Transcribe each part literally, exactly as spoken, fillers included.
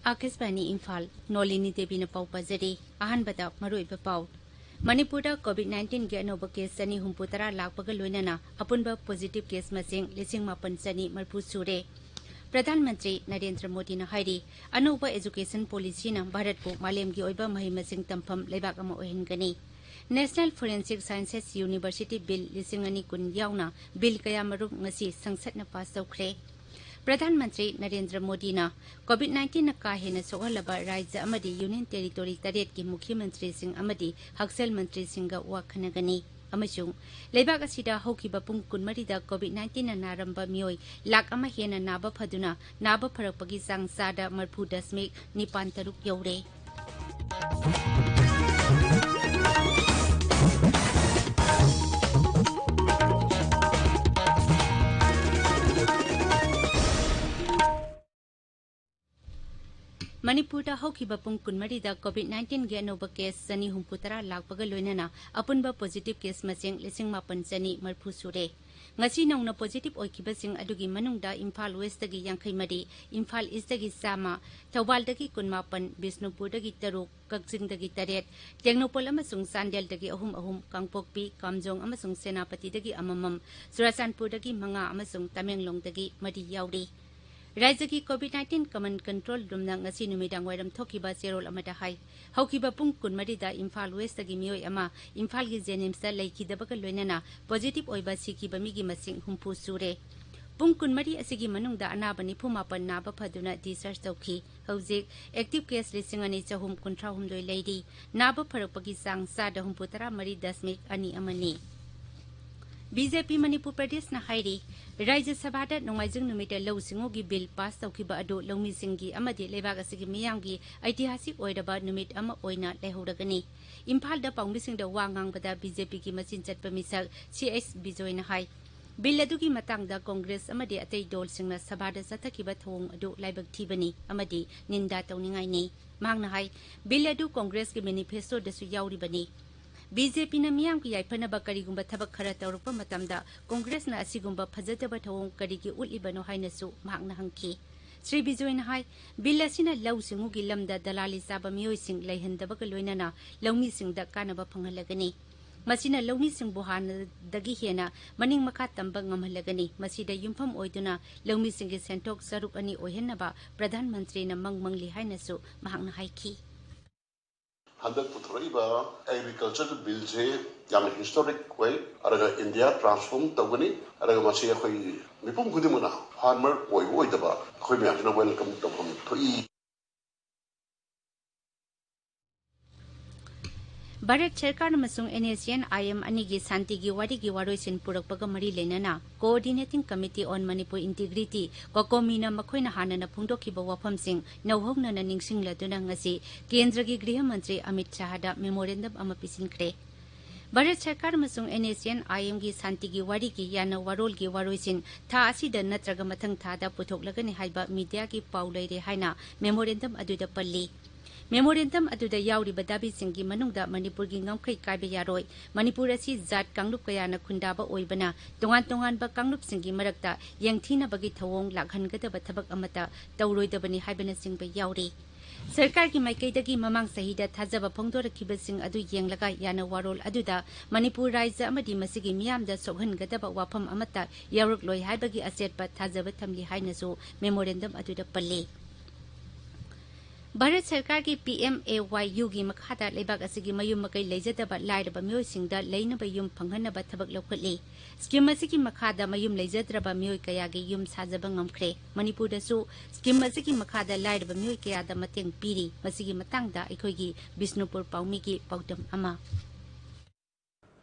ꯑꯥꯀꯥꯁꯕꯥꯅꯤ ꯏꯝꯐꯥꯜ, ꯅꯣꯂꯤꯅꯤ ꯗꯦꯕꯤꯅ ꯄꯥꯎ ꯄꯥꯖꯔꯤ꯫ ꯑꯍꯥꯟꯕꯗ ꯃꯔꯨꯑꯣꯏꯕ ꯄꯥꯎ꯫ ꯃꯅꯤꯄꯨꯔꯗ COVID nineteen ꯒꯤ ꯑꯅꯧꯕ case ꯆꯅꯤ ꯍꯨꯝꯐꯨ ꯇꯔꯥ ꯂꯥꯛꯄꯒ ꯂꯣꯏꯅꯅ ꯑꯄꯨꯟꯕ positive case ꯃꯁꯤꯡ ꯂꯤꯁꯤꯡ ꯃꯥꯄꯟ ꯆꯅꯤ ꯃꯔꯤꯐꯨ ꯁꯨꯔꯦ꯫ ꯄ꯭ꯔꯙꯥꯟ ꯃꯟꯇ꯭ꯔꯤ ꯅꯔꯦꯟꯗ꯭ꯔ ꯃꯣꯗꯤꯅ ꯍꯥꯏꯔꯤ, ꯑꯅꯧꯕ education policy ꯅ ꯚꯥꯔꯠꯄꯨ ꯃꯥꯂꯦꯝꯒꯤ ꯑꯣꯏꯕ ꯃꯍꯩ ꯃꯁꯤꯡ ꯇꯝꯐꯝ ꯂꯩꯕꯥꯛ ꯑꯃ ꯑꯣꯏꯍꯟꯒꯅꯤ꯫ National Forensic Sciences University Bill ꯂꯤꯁꯤꯡ ꯑꯅꯤ ꯀꯨꯟ ꯌꯥꯎꯅ bill ꯀꯌꯥꯃꯔꯨꯝ ꯉꯁꯤ ꯁꯪꯁꯠꯅ pass ꯇꯧꯈ꯭ꯔꯦ꯫ ꯄ꯭ꯔꯙꯥꯟ ꯃꯟꯇ꯭ꯔꯤ ꯅꯔꯦꯟꯗ꯭ꯔ ꯃꯣꯗꯤꯅ COVID nineteen ꯅ ꯀꯥ ꯍꯦꯟꯅ ꯁꯣꯛꯍꯜꯂꯕ ꯔꯥꯖ꯭ꯌ ꯑꯃꯗꯤ union territory ꯇꯔꯦꯠꯀꯤ ꯃꯨꯈ꯭ꯌ ꯃꯟꯇ꯭ꯔꯤꯁꯤꯡ ꯑꯃꯗꯤ ꯍꯛꯁꯦꯜ ꯃꯟꯇ꯭ꯔꯤꯁꯤꯡꯒ ꯋꯥ ꯈꯟꯅꯒꯅꯤ꯫ ꯑꯃꯁꯨꯡ ꯂꯩꯕꯥꯛ ꯑꯁꯤꯗ ꯍꯧꯈꯤꯕ ꯄꯨꯡ ꯀꯨꯟꯃꯔꯤꯗ COVID nineteen ꯅ ꯅꯥꯔꯝꯕ ꯃꯤꯑꯣꯏ ꯂꯥꯈ ꯑꯃ ꯍꯦꯟꯅ ꯅꯥꯕ ꯐꯗꯨꯅ ꯅꯥꯕ ꯐꯔꯛꯄꯒꯤ ꯆꯥꯡ ꯆꯥꯗ ꯃꯔꯤꯐꯨ ꯗꯁꯃꯤꯛ ꯅꯤꯄꯥꯟ ꯇꯔꯨꯛ ꯌꯧꯔꯦ꯫ ꯃꯅꯤꯄꯨꯔꯗ ꯍꯧꯈꯤꯕ ꯄꯨꯡ ꯀꯨꯟꯃꯔꯤꯗ COVID nineteen ꯒꯤ ꯑꯅꯧꯕ case ꯆꯅꯤ ꯍꯨꯝꯐꯨ ꯇꯔꯥ ꯂꯥꯛꯄꯒ ꯂꯣꯏꯅꯅ ꯑꯄꯨꯟꯕ positive case ꯃꯁꯤꯡ ꯂꯤꯁꯤꯡ ꯃꯥꯄꯟ ꯆꯅꯤ ꯃꯔꯤꯐꯨ ꯁꯨꯔꯦ꯫ ꯉꯁꯤ ꯅꯧꯅ positive ꯑꯣꯏꯈꯤꯕꯁꯤꯡ ꯑꯗꯨꯒꯤ ꯃꯅꯨꯡꯗ ꯏꯝꯐꯥꯜ West ꯇꯒꯤ ꯌꯥꯡꯈꯩ ꯃꯔꯤ, ꯏꯝꯐꯥꯜ East ꯇꯒꯤ ꯆꯥꯝꯃ, ꯊꯧꯕꯥꯜꯗꯒꯤ ꯀꯨꯟꯃꯥꯄꯟ, ꯕꯤꯁꯅꯨꯄꯨꯔꯗꯒꯤ ꯇꯔꯨꯛ, ꯀꯛꯆꯤꯡꯗꯒꯤ ꯇꯔꯦꯠ, ꯇꯦꯡꯅꯧꯄꯜ ꯑꯃꯁꯨꯡ ꯆꯥꯟꯗꯦꯜꯗꯒꯤ ꯑꯍꯨꯝ ꯑꯍꯨꯝ, ꯀꯥꯡꯄꯣꯛꯄꯤ, ꯀꯥꯝꯖꯣꯡ ꯑꯃꯁꯨꯡ ꯁꯦꯅꯥꯄꯇꯤꯗꯒꯤ ꯑꯃꯃꯝ, ꯆꯨꯔꯥꯆꯥꯟꯄꯨꯔꯗꯒꯤ ꯃꯉꯥ ꯑꯃꯁꯨꯡ ꯇꯃꯦꯡꯂꯣꯡꯗꯒꯤ ꯃꯔꯤ ꯌꯥꯎꯔꯤ꯫ ꯔꯥꯖ꯭ꯌꯒꯤ COVID nineteen Command Control Room ꯅ ꯉꯁꯤ ꯅꯨꯃꯤꯗꯥꯡ ꯋꯥꯏꯔꯝ ꯊꯣꯛꯈꯤꯕ ꯆꯦꯔꯣꯜ ꯑꯃꯗ ꯍꯥꯏ, ꯍꯧꯈꯤꯕ ꯄꯨꯡ ꯀꯨꯟꯃꯔꯤꯗ ꯏꯝꯐꯥꯜ West ꯇꯒꯤ ꯃꯤꯑꯣꯏ ꯑꯃ ꯏꯝꯐꯥꯜꯒꯤ JNIMS ꯇ ꯂꯩꯈꯤꯗꯕꯒ ꯂꯣꯏꯅꯅ positive ꯑꯣꯏꯕ ꯁꯤꯈꯤꯕ ꯃꯤꯒꯤ ꯃꯁꯤꯡ ꯍꯨꯝꯐꯨ ꯁꯨꯔꯦ꯫ ꯄꯨꯡ ꯀꯨꯟꯃꯔꯤ ꯑꯁꯤꯒꯤ ꯃꯅꯨꯡꯗ ꯑꯅꯥꯕ ꯅꯤꯐꯨ ꯃꯥꯄꯟ ꯅꯥꯕ ꯐꯗꯨꯅ discharge ꯇꯧꯈꯤ꯫ ꯍꯧꯖꯤꯛ active case ꯂꯤꯁꯤꯡ ꯑꯅꯤ ꯆꯍꯨꯝ ꯀꯨꯟꯊ꯭ꯔꯥ ꯍꯨꯝꯗꯣꯏ ꯂꯩꯔꯤ꯫ ꯅꯥꯕ ꯐꯔꯛꯄꯒꯤ ꯆꯥꯡ ꯆꯥꯗ ꯍꯨꯝꯐꯨ ꯇꯔꯥ ꯃꯔꯤ ꯗꯁꯃꯤꯛ ꯑꯅꯤ ꯑꯃꯅꯤ꯫ BJP ꯃꯅꯤꯄꯨꯔ ꯄ꯭ꯔꯗꯦꯁꯅ ꯍꯥꯏꯔꯤ, ꯔꯥꯖ꯭ꯌ ꯁꯚꯥꯗ ꯅꯣꯡꯃꯥꯏꯖꯤꯡ ꯅꯨꯃꯤꯠꯇ ꯂꯧꯎ ꯁꯤꯡꯎꯒꯤ bill pass ꯇꯧꯈꯤꯕ ꯑꯗꯨ ꯂꯧꯃꯤꯁꯤꯡꯒꯤ ꯑꯃꯗꯤ ꯂꯩꯕꯥꯛ ꯑꯁꯤꯒꯤ ꯃꯤꯌꯥꯝꯒꯤ ꯑꯩꯇꯤꯍꯥꯁꯤꯛ ꯑꯣꯏꯔꯕ ꯅꯨꯃꯤꯠ ꯑꯃ ꯑꯣꯏꯅ ꯂꯩꯍꯧꯔꯒꯅꯤ꯫ ꯏꯝꯐꯥꯜꯗ ꯄꯥꯎꯃꯤꯁꯤꯡꯗ ꯋꯥ ꯉꯥꯡꯕꯗ BJP ꯒꯤ ꯃꯆꯤꯟ ꯆꯠꯄ ꯃꯤꯁꯛ ꯁꯤ ꯑꯩꯆ ꯕꯤꯖꯣꯏꯅ ꯍꯥꯏ, bill ꯑꯗꯨꯒꯤ ꯃꯇꯥꯡꯗ ꯀꯣꯡꯒ꯭ꯔꯦꯁ ꯑꯃꯗꯤ ꯑꯇꯩ ꯗꯣꯜꯁꯤꯡꯅ ꯁꯚꯥꯗ ꯆꯠꯊꯈꯤꯕ ꯊꯧꯑꯣꯡ ꯑꯗꯨ ꯂꯥꯏꯕꯛ ꯊꯤꯕꯅꯤ ꯑꯃꯗꯤ ꯅꯤꯟꯗꯥ ꯇꯧꯅꯤꯡꯉꯥꯏꯅꯤ꯫ ꯃꯍꯥꯛꯅ ꯍꯥꯏ, bill ꯑꯗꯨ ꯀꯣꯡꯒ꯭ꯔꯦꯁꯀꯤ manifesto ꯗꯁꯨ ꯌꯥꯎꯔꯤꯕꯅꯤ꯫ BJP ꯅ ꯃꯤꯌꯥꯝꯒꯤ ꯌꯥꯏꯐꯅꯕ ꯀꯔꯤꯒꯨꯝꯕ ꯊꯕꯛ ꯈꯔ ꯇꯧꯔꯛꯄ ꯃꯇꯝꯗ ꯀꯣꯡꯒ꯭ꯔꯦꯁꯅ ꯑꯁꯤꯒꯨꯝꯕ ꯐꯖꯗꯕ ꯊꯧꯑꯣꯡ ꯀꯔꯤꯒꯤ ꯎꯠꯂꯤꯕꯅꯣ ꯍꯥꯏꯅꯁꯨ ꯃꯍꯥꯛꯅ ꯍꯪꯈꯤ꯫ ꯁ꯭ꯔꯤ ꯕꯤꯖꯣꯏꯅ ꯍꯥꯏ, ꯕꯤꯜ ꯑꯁꯤꯅ ꯂꯧꯎ ꯁꯤꯡꯎꯒꯤ ꯂꯝꯗ ꯗꯂꯥꯂꯤ ꯆꯥꯕ ꯃꯤꯑꯣꯏꯁꯤꯡ ꯂꯩꯍꯟꯗꯕꯒ ꯂꯣꯏꯅꯅ ꯂꯧꯃꯤꯁꯤꯡꯗ ꯀꯥꯟꯅꯕ ꯐꯪꯍꯜꯂꯒꯅꯤ꯫ ꯃꯁꯤꯅ ꯂꯧꯃꯤꯁꯤꯡꯕꯨ ꯍꯥꯟꯅꯗꯒꯤ ꯍꯦꯟꯅ ꯃꯅꯤꯡ ꯃꯈꯥ ꯇꯝꯕ ꯉꯝꯍꯜꯂꯒꯅꯤ꯫ ꯃꯁꯤꯗ ꯌꯨꯝꯐꯝ ꯑꯣꯏꯗꯨꯅ ꯂꯧꯃꯤꯁꯤꯡꯒꯤ ꯁꯦꯟꯊꯣꯛ ꯁꯔꯨꯛ ꯑꯅꯤ ꯑꯣꯏꯍꯟꯅꯕ ꯄ꯭ꯔꯙꯥꯟ ꯃꯟꯇ꯭ꯔꯤꯅ ꯃꯪ ꯃꯪꯂꯤ ꯍꯥꯏꯅꯁꯨ ꯃꯍꯥꯛꯅ ꯍꯥꯏꯈꯤ꯫ ꯍꯟꯗꯛ ꯄꯨꯊꯣꯔꯛꯏꯕ ꯑꯦꯒ꯭ꯔꯤꯀꯜꯆꯔ ꯕꯤꯜꯁꯦ ꯌꯥꯝꯅ ꯍꯤꯁꯇꯣꯔꯤꯛ ꯑꯣꯏ꯫ ꯑꯗꯨꯒ ꯏꯟꯗꯤꯌꯥ ꯇ꯭ꯔꯥꯟꯁꯐꯣꯔꯝ ꯇꯧꯒꯅꯤ꯫ ꯑꯗꯨꯒ ꯃꯁꯤ ꯑꯩꯈꯣꯏ ꯃꯤꯄꯨꯝ ꯈꯨꯗꯤꯡꯃꯛꯅ, ꯐꯥꯔꯃꯔ ꯑꯣꯏꯕ ꯑꯣꯏꯗꯕ, ꯑꯩꯈꯣꯏ ꯃꯌꯥꯝꯁꯤꯅ ꯋꯦꯜꯀꯝ ꯇꯧꯐꯝ ꯊꯣꯛꯏ꯫ ꯚꯥꯔꯠ ꯁꯔꯀꯥꯔ ꯑꯃꯁꯨꯡ NSCN-IM ꯑꯅꯤꯒꯤ ꯁꯥꯟꯇꯤꯒꯤ ꯋꯥꯔꯤꯒꯤ ꯋꯥꯔꯣꯏꯁꯤꯟ ꯄꯨꯔꯛꯄꯒ ꯃꯔꯤ ꯂꯩꯅꯅ Coordinating Committee on Manipur Integrity, ꯀꯣꯀꯣꯃꯤꯅ ꯃꯈꯣꯏꯅ ꯍꯥꯟꯅꯅ ꯐꯣꯡꯗꯣꯛꯈꯤꯕ ꯋꯥꯐꯝꯁꯤꯡ ꯅꯧꯍꯧꯅꯅ ꯅꯤꯡꯁꯤꯡꯂꯗꯨꯅ ꯉꯁꯤ ꯀꯦꯟꯗ꯭ꯔꯒꯤ ꯒ꯭ꯔꯤꯍ ꯃꯟꯇ꯭ꯔꯤ ꯑꯃꯤꯠ ꯁꯥꯍꯗ ꯃꯦꯃꯣꯔꯦꯟꯗꯝ ꯑꯃ ꯄꯤꯁꯤꯟꯈ꯭ꯔꯦ꯫ ꯚꯥꯔꯠ ꯁꯔꯀꯥꯔ ꯑꯃꯁꯨꯡ NSCN-IM-ꯒꯤ ꯁꯥꯟꯇꯤꯒꯤ ꯋꯥꯔꯤꯒꯤ ꯌꯥꯅ ꯋꯥꯔꯣꯜꯒꯤ ꯋꯥꯔꯣꯏꯁꯤꯟ ꯊꯥ ꯑꯁꯤꯗ ꯅꯠꯇ꯭ꯔꯒ ꯃꯊꯪ ꯊꯥꯗ ꯄꯨꯊꯣꯛꯂꯒꯅꯤ ꯍꯥꯏꯕ ꯃꯤꯗꯤꯌꯥꯒꯤ ꯄꯥꯎ ꯂꯩꯔꯦ ꯍꯥꯏꯅ ꯃꯦꯃꯣꯔꯦꯟꯗꯝ ꯑꯗꯨꯗ ꯄꯜꯂꯤ꯫ ꯃꯦꯃꯣꯔꯦꯟꯗꯝ ꯑꯗꯨꯗ ꯌꯥꯎꯔꯤꯕ ꯗꯥꯕꯤꯁꯤꯡꯒꯤ ꯃꯅꯨꯡꯗ ꯃꯅꯤꯄꯨꯔꯒꯤ ꯉꯝꯈꯩ ꯀꯥꯏꯕ ꯌꯥꯔꯣꯏ, ꯃꯅꯤꯄꯨꯔ ꯑꯁꯤ ꯖꯥꯠ ꯀꯥꯡꯂꯨꯞ ꯀꯌꯥꯅ ꯈꯨꯟꯗꯥꯕ ꯑꯣꯏꯕꯅ ꯇꯣꯉꯥꯟ ꯇꯣꯉꯥꯟꯕ ꯀꯥꯡꯂꯨꯞꯁꯤꯡꯒꯤ ꯃꯔꯛꯇ ꯌꯦꯡꯊꯤꯅꯕꯒꯤ ꯊꯧꯑꯣꯡ ꯂꯥꯛꯍꯟꯒꯗꯕ ꯊꯕꯛ ꯑꯃꯠꯇ ꯇꯧꯔꯣꯏꯗꯕꯅꯤ ꯍꯥꯏꯕꯅꯆꯤꯡꯕ ꯌꯥꯎꯔꯤ꯫ ꯁꯔꯀꯥꯔꯒꯤ ꯃꯥꯏꯀꯩꯗꯒꯤ ꯃꯃꯥꯡ ꯆꯍꯤꯗ ꯊꯥꯖꯕ ꯐꯣꯡꯗꯣꯔꯛꯈꯤꯕꯁꯤꯡ ꯑꯗꯨ ꯌꯦꯡꯂꯒ ꯌꯥꯅ ꯋꯥꯔꯣꯜ ꯑꯗꯨꯗ ꯃꯅꯤꯄꯨꯔ ꯔꯥꯏꯖ꯭ꯌ ꯑꯃꯗꯤ ꯃꯁꯤꯒꯤ ꯃꯤꯌꯥꯝꯗ ꯁꯣꯛꯍꯟꯒꯗꯕ ꯋꯥꯐꯝ ꯑꯃꯠꯇ ꯌꯥꯎꯔꯛꯂꯣꯏ ꯍꯥꯏꯕꯒꯤ ꯑꯆꯦꯠꯄ ꯊꯥꯖꯕ ꯊꯝꯂꯤ ꯍꯥꯏꯅꯁꯨ ꯃꯦꯃꯣꯔꯦꯟꯗꯝ ꯑꯗꯨꯗ ꯄꯜꯂꯤ꯫ ꯚꯥꯔꯠ ꯁꯔꯀꯥꯔꯒꯤ PMAY-U-ꯒꯤ ꯃꯈꯥꯗ ꯂꯩꯕꯥꯛ ꯑꯁꯤꯒꯤ ꯃꯌꯨꯝ ꯃꯀꯩ ꯂꯩꯖꯗꯕ ꯂꯥꯏꯔꯕ ꯃꯤꯑꯣꯏꯁꯤꯡꯗ ꯂꯩꯅꯕ ꯌꯨꯝ ꯐꯪꯍꯟꯅꯕ ꯊꯕꯛ ꯂꯧꯈꯠꯂꯤ꯫ ꯁ꯭ꯀꯤꯝ ꯑꯁꯤꯒꯤ ꯃꯈꯥꯗ ꯃꯌꯨꯝ ꯂꯩꯖꯗ꯭ꯔꯕ ꯃꯤꯑꯣꯏ ꯀꯌꯥꯒꯤ ꯌꯨꯝ ꯁꯥꯖꯕ ꯉꯝꯈ꯭ꯔꯦ꯫ ꯃꯅꯤꯄꯨꯔꯗꯁꯨ ꯁ꯭ꯀꯤꯝ ꯑꯁꯤꯒꯤ ꯃꯈꯥꯗ ꯂꯥꯏꯔꯕ ꯃꯤꯑꯣꯏ ꯀꯌꯥꯗ ꯃꯇꯦꯡ ꯄꯤꯔꯤ꯫ ꯃꯁꯤꯒꯤ ꯃꯇꯥꯡꯗ ꯑꯩꯈꯣꯏꯒꯤ ꯕꯤꯁꯅꯨꯄꯨꯔ ꯄꯥꯎꯃꯤꯒꯤ ꯄꯥꯎꯗꯝ ꯑꯃ꯫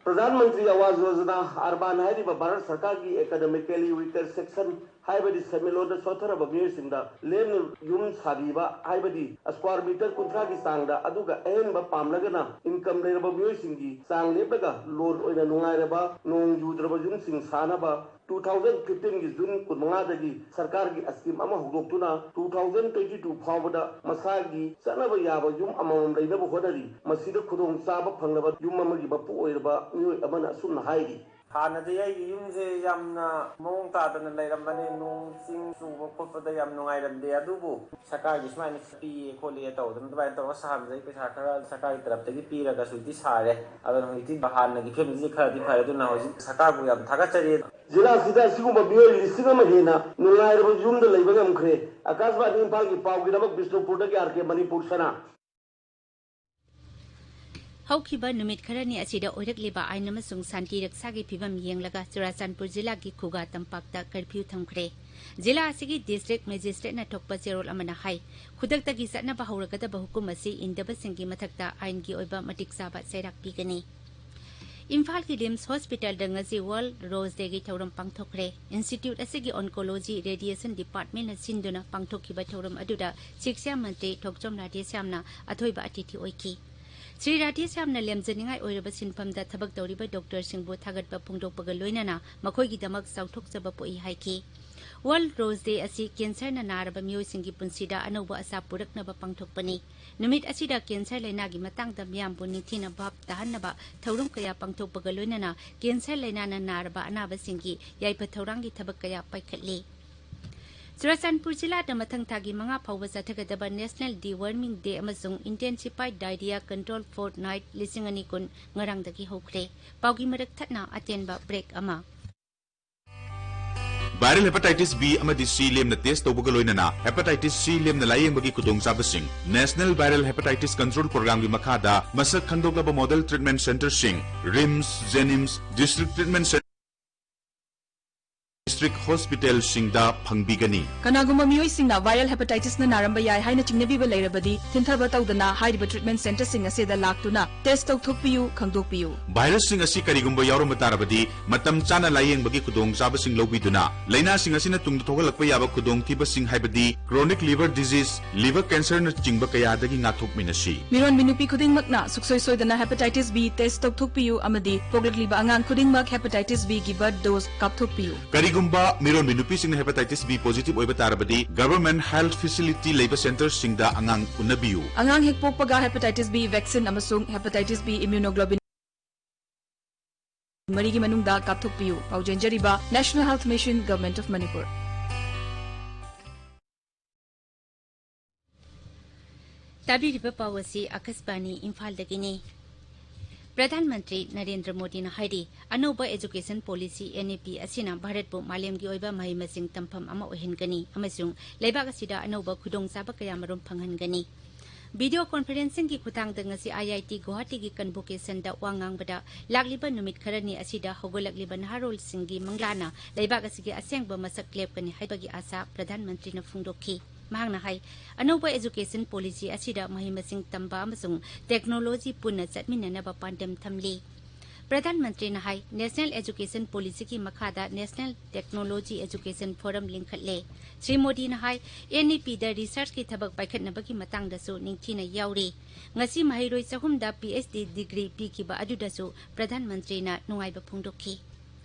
ꯄ꯭ꯔꯙꯥꯟ ꯃꯟꯇ꯭ꯔꯤ ꯑꯋꯥꯁ ꯌꯣꯖꯅꯥ ꯑꯔꯕꯥꯟ ꯍꯥꯏꯔꯤꯕ ꯚꯥꯔꯠ ꯁꯔꯀꯥꯔꯒꯤ economically weaker section, ꯍꯥꯏꯕꯗꯤ ꯁꯦꯟꯃꯤꯠꯂꯣꯟꯗ ꯁꯣꯠꯊꯔꯕ ꯃꯤꯑꯣꯏꯁꯤꯡꯗ ꯂꯦꯝꯅ ꯌꯨꯝ ꯁꯥꯕꯤꯕ, ꯍꯥꯏꯕꯗꯤ square meter ꯀꯨꯟꯊ꯭ꯔꯥꯒꯤ ꯆꯥꯡꯗ, ꯑꯗꯨꯒ ꯑꯍꯦꯟꯕ ꯄꯥꯝꯂꯒꯅ income ꯂꯩꯔꯕ ꯃꯤꯑꯣꯏꯁꯤꯡꯒꯤ ꯆꯥꯡ ꯂꯦꯞꯂꯒ ꯂꯣꯟ ꯑꯣꯏꯅ ꯅꯨꯡꯉꯥꯏꯔꯕ ꯅꯣꯡ ꯌꯨꯗ꯭ꯔꯕ ꯌꯨꯝꯁꯤꯡ ꯁꯥꯅꯕ two thousand fifteen-ꯒꯤ June ꯀꯨꯟꯃꯉꯥꯗꯒꯤ ꯁꯔꯀꯥꯔꯒꯤ scheme ꯑꯃ ꯍꯧꯗꯣꯛꯇꯨꯅ two thousand twenty-two ꯐꯥꯎꯕꯗ ꯃꯁꯥꯒꯤ ꯆꯠꯅꯕ ꯌꯥꯕ ꯌꯨꯝ ꯑꯃꯃꯝ ꯂꯩꯅꯕ ꯍꯣꯠꯅꯔꯤ꯫ ꯃꯁꯤꯗ ꯈꯨꯗꯣꯡꯆꯥꯕ ꯐꯪꯂꯕ ꯌꯨꯝ ꯑꯃꯒꯤ ꯃꯄꯨ ꯑꯣꯏꯔꯕ ꯃꯤꯑꯣꯏ ꯑꯃꯅ ꯑꯁꯨꯝꯅ ꯍꯥꯏꯔꯤ꯫ ꯍꯥꯟꯅꯗꯤ ꯑꯩꯒꯤ ꯌꯨꯝꯁꯦ ꯌꯥꯝꯅ ꯃꯑꯣꯡ ꯇꯥꯗꯅ ꯂꯩꯔꯝꯕꯅꯦ꯫ ꯅꯣꯡ ꯆꯤꯡ ꯆꯨꯕ ꯈꯣꯠꯄꯗ ꯌꯥꯝ ꯅꯨꯡꯉꯥꯏꯔꯝꯗꯦ꯫ ꯑꯗꯨꯕꯨ ꯁꯔꯀꯥꯔꯒꯤ ꯁꯨꯃꯥꯏꯅ ꯄꯤꯌꯦ ꯈꯣꯠꯂꯦ ꯇꯧꯗꯅ ꯑꯗꯨꯃꯥꯏꯅ ꯇꯧꯔꯒ ꯁꯥꯍꯟꯖꯩ꯫ ꯄꯩꯁꯥ ꯈꯔ ꯁꯔꯀꯥꯔꯒꯤ ꯇꯔꯞꯇꯒꯤ ꯄꯤꯔꯒꯁꯨ ꯍꯧꯖꯤꯛꯇꯤ ꯁꯥꯔꯦ꯫ ꯑꯗꯨꯅ ꯍꯧꯖꯤꯛꯇꯤ ꯍꯥꯟꯅꯒꯤ ꯐꯤꯕꯝꯁꯤꯗꯤ ꯈꯔꯗꯤ ꯐꯔꯦ꯫ ꯑꯗꯨꯅ ꯍꯧꯖꯤꯛ ꯁꯔꯀꯥꯔꯕꯨ ꯌꯥꯝ ꯊꯥꯒꯠꯆꯔꯤ꯫ ꯖꯤꯂꯥ ꯑꯁꯤꯗ ꯑꯁꯤꯒꯨꯝꯕ ꯃꯤꯑꯣꯏ ꯂꯤꯁꯤꯡ ꯑꯃ ꯍꯦꯟꯅ ꯅꯨꯡꯉꯥꯏꯔꯕ ꯌꯨꯝꯗ ꯂꯩꯕ ꯉꯝꯈ꯭ꯔꯦ꯫ ꯑꯀꯥꯁꯕꯥꯅꯤ ꯏꯝꯐꯥꯜꯒꯤ ꯄꯥꯎꯒꯤꯗꯃꯛ ꯕꯤꯁꯅꯨꯄꯨꯔꯗꯒꯤ ꯑꯥꯔ ꯀꯦ ꯃꯅꯤꯄꯨꯔ ꯁꯅꯥ꯫ ꯍꯧꯈꯤꯕ ꯅꯨꯃꯤꯠ ꯈꯔꯅꯤ ꯑꯁꯤꯗ ꯑꯣꯏꯔꯛꯂꯤꯕ ꯑꯥꯏꯟ ꯑꯃꯁꯨꯡ ꯁꯥꯟꯇꯤ ꯔꯛꯁꯥꯒꯤ ꯐꯤꯕꯝ ꯌꯦꯡꯂꯒ ꯆꯨꯔꯥꯆꯥꯟꯄꯨꯔ ꯖꯤꯂꯥꯒꯤ ꯈꯨꯒꯥ ꯇꯝꯄꯥꯛꯇ ꯀꯔꯐ꯭ꯌꯨ ꯊꯝꯈ꯭ꯔꯦ꯫ ꯖꯤꯂꯥ ꯑꯁꯤꯒꯤ ꯗꯤꯁꯇ꯭ꯔꯤꯛ ꯃꯦꯖꯤꯁꯇ꯭ꯔꯦꯠꯅ ꯊꯣꯛꯄ ꯆꯦꯔꯣꯜ ꯑꯃꯅ ꯍꯥꯏ, ꯈꯨꯗꯛꯇꯒꯤ ꯆꯠꯅꯕ ꯍꯧꯔꯒꯗꯕ ꯍꯨꯀꯨꯝ ꯑꯁꯤ ꯏꯟꯗꯕꯁꯤꯡꯒꯤ ꯃꯊꯛꯇ ꯑꯥꯏꯟꯒꯤ ꯑꯣꯏꯕ ꯃꯇꯤꯛ ꯆꯥꯕ ꯆꯩꯔꯥꯛ ꯄꯤꯒꯅꯤ꯫ ꯏꯝꯐꯥꯜꯒꯤ ꯔꯤꯝꯁ ꯍꯣꯁꯄꯤꯇꯥꯜꯗ ꯉꯁꯤ ꯋꯥꯔꯜꯗ ꯔꯣꯁ ꯗꯦꯒꯤ ꯊꯧꯔꯝ ꯄꯥꯡꯊꯣꯛꯈ꯭ꯔꯦ꯫ ꯏꯟꯁꯇꯤꯇ꯭ꯌꯨꯠ ꯑꯁꯤꯒꯤ ꯑꯣꯟꯀꯣꯂꯣꯖꯤ ꯔꯦꯗꯤꯌꯦꯁꯟ ꯗꯤꯄꯥꯔꯠꯃꯦꯟꯅ ꯁꯤꯟꯗꯨꯅ ꯄꯥꯡꯊꯣꯛꯈꯤꯕ ꯊꯧꯔꯝ ꯑꯗꯨꯗ ꯁꯤꯛꯁ꯭ꯌꯥ ꯃꯟꯇ꯭ꯔꯤ ꯊꯣꯛꯆꯣꯝ ꯔꯥꯙꯦꯁ꯭ꯌꯥꯝꯅ ꯑꯊꯣꯏꯕ ꯑꯇꯤꯊꯤ ꯑꯣꯏꯈꯤ꯫ ꯁ꯭ꯔꯤ ꯔꯥꯙꯦꯁ꯭ꯌꯥꯝꯅ ꯂꯦꯝꯖꯅꯤꯡꯉꯥꯏ ꯑꯣꯏꯔꯕ ꯁꯤꯟꯐꯝꯗ ꯊꯕꯛ ꯇꯧꯔꯤꯕ ꯗꯣꯛꯇꯔꯁꯤꯡꯕꯨ ꯊꯥꯒꯠꯄ ꯐꯣꯡꯗꯣꯛꯄꯒ ꯂꯣꯏꯅꯅ ꯃꯈꯣꯏꯒꯤꯗꯃꯛ ꯆꯥꯎꯊꯣꯛꯆꯕ ꯄꯣꯛꯏ ꯍꯥꯏꯈꯤ꯫ ꯋꯥꯔꯜꯗ ꯔꯣꯁ ꯗꯦ ꯑꯁꯤ ꯀꯦꯟꯁꯔꯅ ꯅꯥꯔꯕ ꯃꯤꯑꯣꯏꯁꯤꯡꯒꯤ ꯄꯨꯟꯁꯤꯗ ꯑꯅꯧꯕ ꯑꯁꯥ ꯄꯨꯔꯛꯅꯕ ꯄꯥꯡꯊꯣꯛꯄꯅꯤ꯫ ꯅꯨꯃꯤꯠ ꯑꯁꯤꯗ ꯀꯦꯟꯁꯔ ꯂꯥꯏꯅꯥꯒꯤ ꯃꯇꯥꯡꯗ ꯃꯤꯌꯥꯝꯕꯨ ꯅꯤꯡꯊꯤꯅ ꯚꯥꯞ ꯇꯥꯍꯟꯅꯕ ꯊꯧꯔꯝ ꯀꯌꯥ ꯄꯥꯡꯊꯣꯛꯄꯒ ꯂꯣꯏꯅꯅ ꯀꯦꯟꯁꯔ ꯂꯥꯏꯅꯥꯅ ꯅꯥꯔꯕ ꯑꯅꯥꯕꯁꯤꯡꯒꯤ ꯌꯥꯏꯐ ꯊꯧꯔꯥꯡꯒꯤ ꯊꯕꯛ ꯀꯌꯥ ꯄꯥꯏꯈꯠꯂꯤ꯫ ꯆꯨꯔꯥꯆꯥꯟꯄꯨꯔ ꯖꯤꯂꯥꯗ ꯃꯊꯪ ꯊꯥꯒꯤ ꯃꯉꯥ ꯐꯥꯎꯕ ꯆꯠꯊꯒꯗꯕ National Deworming Day ꯑꯃꯁꯨꯡ Intensified Diarrhea Control Fortnight ꯂꯤꯁꯤꯡ ꯑꯅꯤ ꯀꯨꯟ ꯉꯔꯥꯡꯗꯒꯤ ꯍꯧꯈ꯭ꯔꯦ꯫ ꯄꯥꯎꯒꯤ ꯃꯔꯛ ꯊꯠꯅ ꯑꯇꯦꯟꯕ ꯕ꯭ꯔꯦꯛ ꯑꯃ꯫ ꯚꯥꯏꯔꯦꯜ ꯍꯦꯄꯥꯇꯥꯏꯇꯤꯁ ꯕꯤ ꯑꯃꯗꯤ ꯁꯤ ꯂꯦꯝꯅ ꯇꯦꯁ ꯇꯧꯕꯒ ꯂꯣꯏꯅꯅ ꯍꯦꯄꯥꯇꯥꯏꯇꯤꯁ ꯁꯤ ꯂꯦꯝꯅ ꯂꯥꯌꯦꯡꯕꯒꯤ ꯈꯨꯗꯣꯡꯆꯥꯕꯁꯤꯡ꯫ ꯅꯦꯁꯅꯦꯜ ꯚꯥꯏꯔꯦꯜ ꯍꯦꯄꯥꯇꯥꯏꯇꯤꯁ ꯀꯟꯇ꯭ꯔꯣꯜ ꯄ꯭ꯔꯣꯒ꯭ꯔꯥꯝꯒꯤ ꯃꯈꯥꯗ ꯃꯁꯛ ꯈꯪꯗꯣꯛꯂꯕ ꯃꯣꯗꯦꯜ ꯇ꯭ꯔꯤꯠꯃꯦꯟ ꯁꯦꯟꯇꯔꯁꯤꯡ, ꯔꯤꯝꯁ, ꯖꯦꯅꯤꯝꯁ, ꯗꯤꯁꯇ꯭ꯔꯤꯛ ꯇ꯭ꯔꯤꯠꯃꯦꯟ ꯁꯦꯟ-, ꯗꯤꯁꯇ꯭ꯔꯤꯛ ꯍꯣꯁꯄꯤꯇꯥꯜꯁꯤꯡꯗ ꯐꯪꯕꯤꯒꯅꯤ꯫ ꯀꯅꯥꯒꯨꯝꯕ ꯃꯤꯑꯣꯏꯁꯤꯡꯅ ꯚꯥꯏꯔꯦꯜ ꯍꯦꯄꯥꯇꯥꯏꯇꯤꯁꯅ ꯅꯥꯔꯝꯕ ꯌꯥꯏ ꯍꯥꯏꯅ ꯆꯤꯡꯅꯕꯤꯕ ꯂꯩꯔꯕꯗꯤ, ꯊꯤꯟꯊꯕ ꯇꯧꯗꯅ ꯍꯥꯏꯔꯤꯕ ꯇ꯭ꯔꯤꯠꯃꯦꯟ ꯁꯦꯟꯇꯔꯁꯤꯡ ꯑꯁꯤꯗ ꯂꯥꯛꯇꯨꯅ ꯇꯦꯁ ꯇꯧꯊꯣꯛꯄꯤꯌꯨ, ꯈꯪꯗꯣꯛꯄꯤꯌꯨ꯫ ꯚꯥꯏꯔꯁꯁꯤꯡ ꯑꯁꯤ ꯀꯔꯤꯒꯨꯝꯕ ꯌꯥꯎꯔꯝꯕ ꯇꯥꯔꯕꯗꯤ, ꯃꯇꯝ ꯆꯥꯅ ꯂꯥꯌꯦꯡꯕꯒꯤ ꯈꯨꯗꯣꯡꯆꯥꯕꯁꯤꯡ ꯂꯧꯕꯤꯗꯨꯅ, ꯂꯥꯏꯅꯥꯁꯤꯡ ꯑꯁꯤꯅ ꯇꯨꯡꯗ ꯊꯣꯛꯍꯜꯂꯛꯄ ꯌꯥꯕ ꯈꯨꯗꯣꯡꯊꯤꯕꯁꯤꯡ, ꯍꯥꯏꯕꯗꯤ chronic liver disease, liver cancerꯅꯆꯤꯡꯕ ꯀꯌꯥꯗꯒꯤ ꯉꯥꯛꯊꯣꯛꯃꯤꯟꯅꯁꯤ꯫ ꯃꯤꯔꯣꯟꯕꯤ ꯅꯨꯄꯤ ꯈꯨꯗꯤꯡꯃꯛꯅ ꯁꯨꯛꯁꯣꯏ ꯁꯣꯏꯗꯅ ꯍꯦꯄꯥꯇꯥꯏꯇꯤꯁ ꯕꯤ ꯇꯦꯁ ꯇꯧꯊꯣꯛꯄꯤꯌꯨ ꯑꯃꯗꯤ ꯄꯣꯛꯂꯛꯂꯤꯕ ꯑꯉꯥꯡ ꯈꯨꯗꯤꯡꯃꯛ ꯍꯦꯄꯥꯇꯥꯏꯇꯤꯁ ꯕꯤꯒꯤ ꯕꯔꯊ ꯗꯣꯁ ꯀꯥꯞꯊꯣꯛꯄꯤꯌꯨ꯫ ꯀꯔꯤꯒꯨꯝꯕ ꯃꯤꯔꯣꯟꯕꯤ ꯅꯨꯄꯤꯁꯤꯡꯅ ꯍꯦꯄꯥꯇꯥꯏꯇꯤꯁ ꯕꯤ ꯄꯣꯖꯤꯇꯤꯚ ꯑꯣꯏꯕ ꯇꯥꯔꯕꯗꯤ, ꯒꯚꯔꯟꯃꯦꯟꯠ ꯍꯦꯜꯊ ꯐꯦꯁꯤꯂꯤꯇꯤ ꯂꯩꯕ ꯁꯦꯟꯇꯔꯁꯤꯡꯗ ꯑꯉꯥꯡ ꯎꯅꯕꯤꯌꯨ꯫ ꯑꯉꯥꯡ ꯍꯦꯛ ꯄꯣꯛꯄꯒ ꯍꯦꯄꯥꯇꯥꯏꯇꯤꯁ ꯕꯤ ꯚꯦꯛꯁꯤꯟ ꯑꯃꯁꯨꯡ ꯍꯦꯄꯥꯇꯥꯏꯇꯤꯁ ꯕꯤ ꯏꯝꯌꯨꯅꯣꯒ꯭ꯂꯣꯕꯤꯟ ꯃꯔꯤꯒꯤ ꯃꯅꯨꯡꯗ ꯀꯥꯞꯊꯣꯛꯄꯤꯌꯨ꯫ ꯄꯥꯎꯖꯦꯟꯖꯔꯤꯕ National Health Mission, Government of Manipur꯫ ꯇꯥꯕꯤꯔꯤꯕ ꯄꯥꯎ ꯑꯁꯤ ꯑꯀꯥꯁꯕꯥꯅꯤ ꯏꯝꯐꯥꯜꯗꯒꯤꯅꯤ꯫ ꯄ꯭ꯔꯙꯥꯟ ꯃꯟꯇ꯭ꯔꯤ ꯅꯔꯦꯟꯗ꯭ꯔ ꯃꯣꯗꯤꯅ ꯍꯥꯏꯔꯤ, ꯑꯅꯧꯕ education policy, N E P, ꯑꯁꯤꯅ ꯚꯥꯔꯠꯄꯨ ꯃꯥꯂꯦꯝꯒꯤ ꯑꯣꯏꯕ ꯃꯍꯩ ꯃꯁꯤꯡ ꯇꯝꯐꯝ ꯑꯃ ꯑꯣꯏꯍꯟꯒꯅꯤ ꯑꯃꯁꯨꯡ ꯂꯩꯕꯥꯛ ꯑꯁꯤꯗ ꯑꯅꯧꯕ ꯈꯨꯗꯣꯡꯆꯥꯕ ꯀꯌꯥꯃꯔꯨꯝ ꯐꯪꯍꯟꯒꯅꯤ꯫ Video conferencingꯒꯤ ꯈꯨꯠꯊꯥꯡꯗ ꯉꯁꯤ I I T ꯒꯨꯋꯥꯍꯥꯇꯤꯒꯤ convocationꯗ ꯋꯥ ꯉꯥꯡꯕꯗ, ꯂꯥꯛꯂꯤꯕ ꯅꯨꯃꯤꯠ ꯈꯔꯅꯤ ꯑꯁꯤꯗ ꯍꯧꯒꯠꯂꯛꯂꯤꯕ ꯅꯍꯥꯔꯣꯜꯁꯤꯡꯒꯤ ꯃꯪꯂꯥꯅ ꯂꯩꯕꯥꯛ ꯑꯁꯤꯒꯤ ꯑꯁꯦꯡꯕ ꯃꯁꯛ ꯂꯦꯞꯀꯅꯤ ꯍꯥꯏꯕꯒꯤ ꯑꯥꯁꯥ ꯄ꯭ꯔꯙꯥꯟ ꯃꯟꯇ꯭ꯔꯤꯅ ꯐꯣꯡꯗꯣꯛꯈꯤ꯫ ꯃꯍꯥꯛꯅ ꯍꯥꯏ, ꯑꯅꯧꯕ education policy ꯑꯁꯤꯗ ꯃꯍꯩ ꯃꯁꯤꯡ ꯇꯝꯕ ꯑꯃꯁꯨꯡ technology ꯄꯨꯟꯅ ꯆꯠꯃꯤꯟꯅꯅꯕ ꯄꯥꯟꯗꯝ ꯊꯝꯂꯤ꯫ ꯄ꯭ꯔꯙꯥꯟ ꯃꯟꯇ꯭ꯔꯤꯅ ꯍꯥꯏ, National Education Policyꯒꯤ ꯃꯈꯥꯗ National Technology Education Forum ꯂꯤꯡꯈꯠꯂꯦ꯫ Shri ꯃꯣꯗꯤꯅ ꯍꯥꯏ, N E Pꯗ researchꯀꯤ ꯊꯕꯛ ꯄꯥꯏꯈꯠꯅꯕꯒꯤ ꯃꯇꯥꯡꯗꯁꯨ ꯅꯤꯡꯊꯤꯅ ꯌꯥꯎꯔꯤ꯫ ꯉꯁꯤ ꯃꯍꯩꯔꯣꯏ ꯆꯍꯨꯝꯗ P H D degree ꯄꯤꯈꯤꯕ ꯑꯗꯨꯗꯁꯨ ꯄ꯭ꯔꯙꯥꯟ ꯃꯟꯇ꯭ꯔꯤꯅ ꯅꯨꯡꯉꯥꯏꯕ ꯐꯣꯡꯗꯣꯛꯈꯤ꯫